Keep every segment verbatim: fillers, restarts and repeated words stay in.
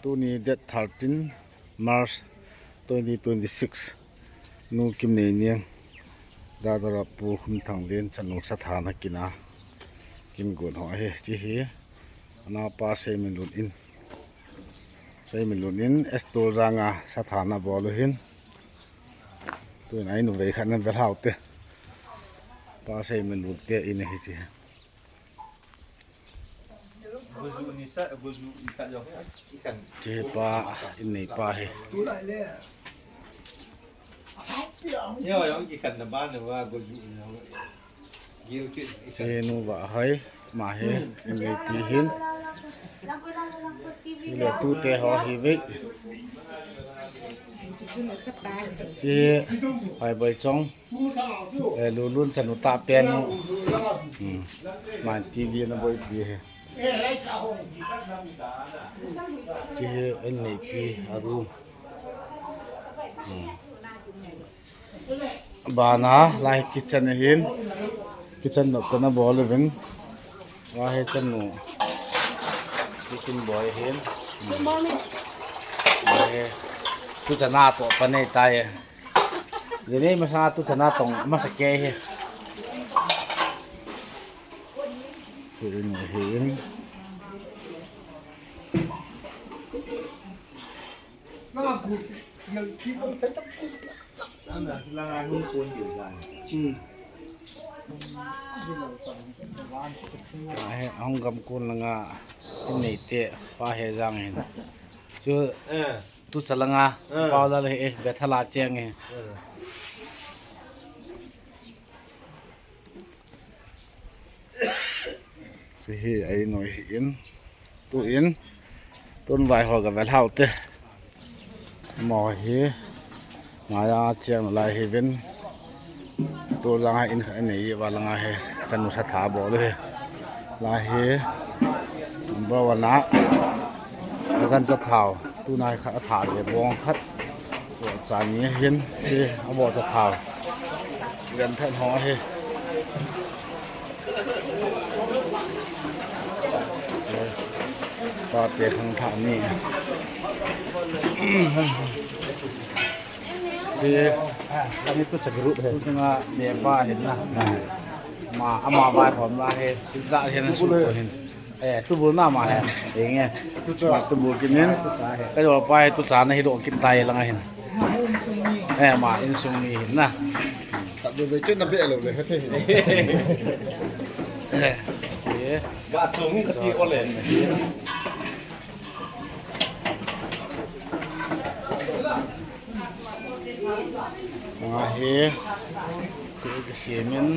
Tuni date thirteen March twenty twenty-six. Nu Kimneiniang, Dadara Pu Khumthanglen chanu satha na kin a, kin gon ho ahi, chi hi. Ana pa Seiminlun in, Seiminlun in Estor janga satha na bol u hin. Tuin a in u vei khat na vel hau te. Pa Seiminlun te in ahi chi. Chi pa in nei pa hi. Chi nu Vahhoi, ma hi in nei pi hin. Chi le tute ho hi ve. Chi Hoiboi Chong. Eh, Lulun chanu ta pen u. Hmm. Man T V na boipi hi. Chi hi in nei pi a room. Hmm. Bana lai kitchen ahin. Kitchen no kana bol uvin. Wa he chanu. Kitchen boy hin. Hmm. Wa he. Tu chana to pa nei ta ye. Jeni masa tu chana tong masa ke he. Hi in, hi in. Hmm. Ahe, hung gam kun langa in nei te pa he jang hin. Chu, eh, tu chalanga, eh, pau la le, eh, Bethel a cheng e. Eh. Chi hi a in u hi in. Tu in. Tun vai ho ga vel hau te. Mo hi. Maya cheng lai hi vin. Tu langa in kha nei va langa he. Chanu satha bol u hi. Lai hi. Number one a. Kan cha thau. Tuna hi khat a tha le bong khat. Bol cha ni hin, chi a bol cha thau. Gan than ho hi. Pa te khang tha ni. Chi, ani tu cha group he. Tu nga ne pa hin na. Ma, ama vai hom la he. Za hin su ko hin. Eh, tubul na ma he. Enge. Tucha. Ma tubul kinin. Tucha he. Ka jo pa he tucha na hi do kin tai lang hin. Eh, ma insung mi hin na. Ta be be ke na be lo le he the hin. Eh. Ga sung ka ti o le. Nga hi, tu kisimin,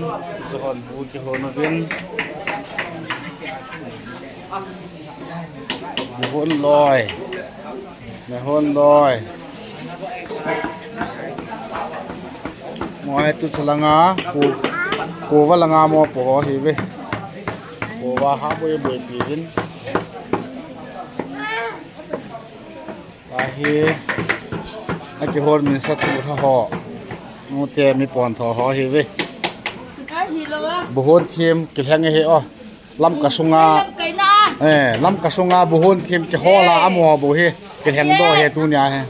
tu hon bu kihon uvin. Bu hon loi. Me hon loi. Mo hi tu chalanga, ku, kuva langa mo po ho hi ve. Kuva ha boi boi pi vin. Ahi, a kihol min sa thu tha ho. Nu te mi pon tho ho hi ve. Ahi lo a. Bu hon thim kilheng hi o. Lamka sunga. Lamka ina. Eh, Lamka sunga bu hon thim kihol a amo bu hi. Kilheng do hi tunia hi.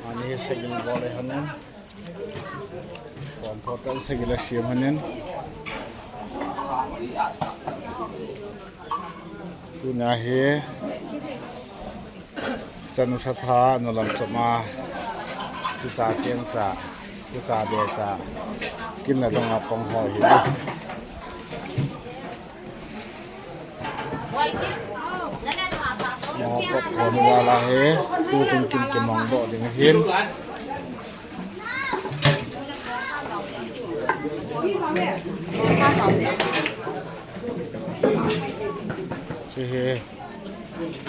Ani hi sagil bol e hanin. Kon photan sagil a siam hanin. Tuna hi. Chanu satha, nu lam choma, tucha cheng cha, tucha be cha, kin la donga pong ho hi. Mo pop pon wala he, tu tin kin ke mong do ding hin. Chi hi,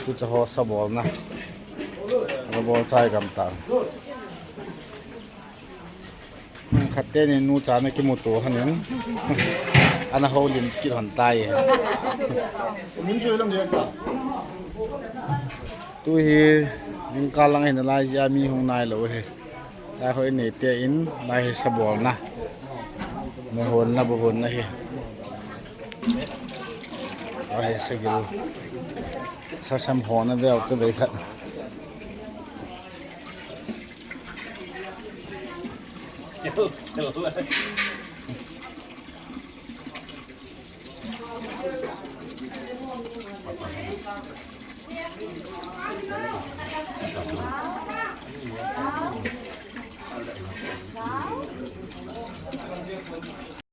tucha ho sa bol na. Ka bol chai gam tan. Khat te ni nu cha na kimu to hanin. Ana ho lim kit hon tai. Tu hi Jingkah lang hin alai jeh a mi hung nailou hi. Lai hoi neite in, lai hi sa bolna, mei honna, bu honna hi. Lai hi sa gil, sa sam honna deu te vei khat.